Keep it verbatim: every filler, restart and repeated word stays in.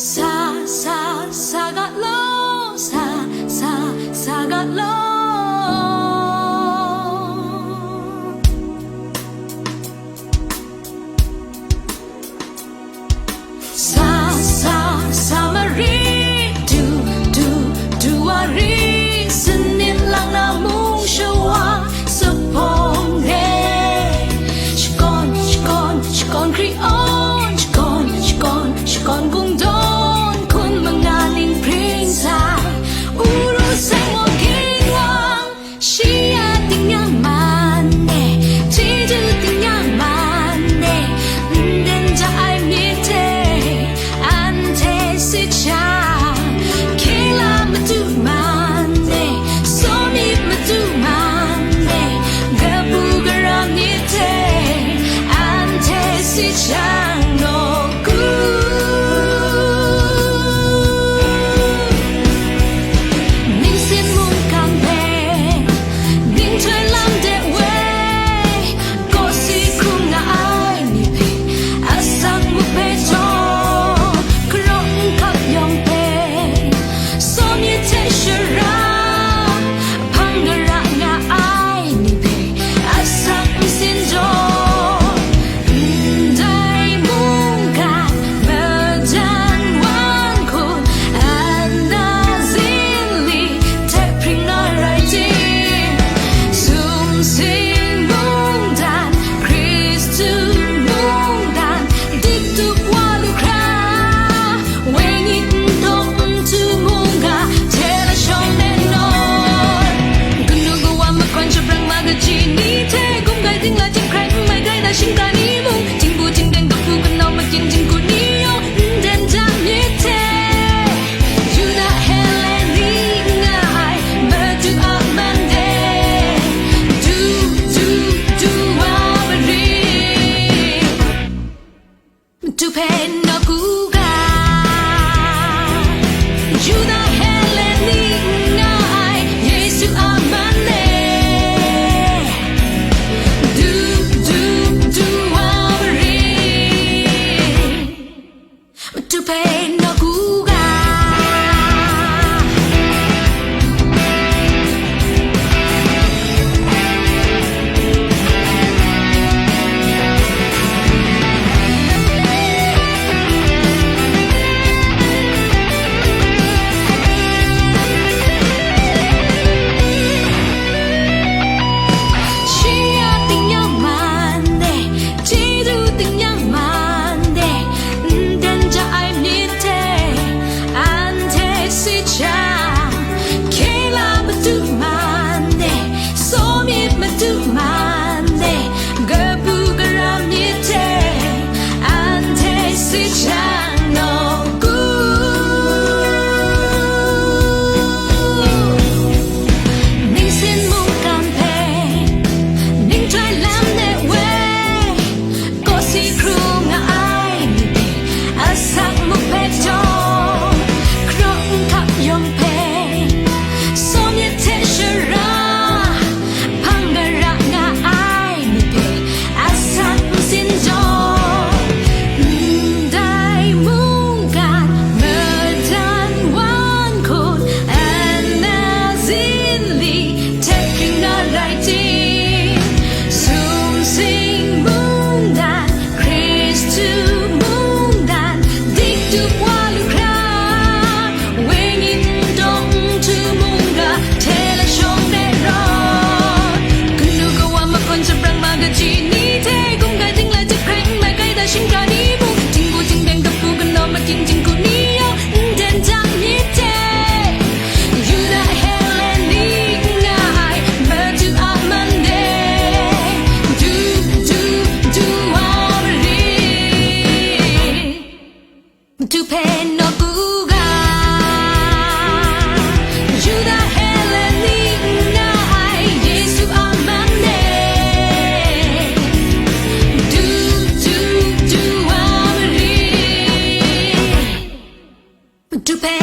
Sa, sa, sa ga law, sa, sa, sa ga law. Sa, sa, sa marit, du, du, du wa rit, sanit lang na mung shawa, sapawng e. Shakawn, shakawn, shakawn hkri awn, shakawn, shakawn, shakawn kungdawn, hkun manga ning pring sai, uru sai mo ginwang, shi a tingnyang man e, chyeju tingnyang man e, nden ja ai myit e, anhte sit shang, hkying la madu man e, saw myit madu man e, kabu gara myit e, anhte sit shang nawku. Ningsin mungkan hpe, ninghtoi lam de we, kawsi hkrung nga ai ni hpe, asak muk hpe jaw, hkaraw nhkap yawng hpe, saw myit hte shara, hpang gara nga ai ni hpe, asak nsin jaw, ndai mungkan madan wan hku, ana zinli hte hpring na rai tim, sumsing mungdan, Hkristu mungdan, dik tup wa lu hkra, wenyi n dawk n htu mungga, hte lashawng let nawr. Kanu kawa makwan shabrang ma kaji ni hte, gumgai dingla jahkrai n mai gai na shingga ni mung, jingbu jingdeng kahpu kanau makyin jinggu ni yawng, nden ja myit hte, Yuda Heleni nga ai, madu a man de, du, du, du wa marit. Madu hpe nawku ga, Yuda Heleni nga ai, Yesu a man e, du, du, du wa marit. Madu hpe nawku ga. Shi a tingnyang man e, chyeju tingnyang man e, nden ja ai myit hte, anhte sit shang, hkying la madu man e, saw myit madu man e, kabu gara myit hte, anhte sit shang nawku. Ningsin mungkan hpe, ninghtoi lam de we, kawsi hkrung nga ai ni hpe, asak muk hpe jaw, hkaraw nhkap yawng hpe, saw myit hte shara, hpang gara nga ai ni hpe, asak nsin jaw, ndai mungkan madan wan hku, ana zinli hte hpring na rai tim, sumsing mungdan, Hkristu mungdan, dik tup wa lu hkra, wenyi n dawk n htu mungga, hte lashawng de rawt, kanu kawa makwan shabrang ma kaji ni hte, gumgai dingla jahkrai n mai gai da shingga ni mung, jingbu jingdeng kahpu kanau makyin jinggu ni yawng, nden ja myit hte, Yuda Heleni nga ai, madu a man e, du, du, du wa marit. Madu hpe nawku ga, Yuda Heleni nga ai, Yesu a man e, du, du, du wa marit. Madu hpe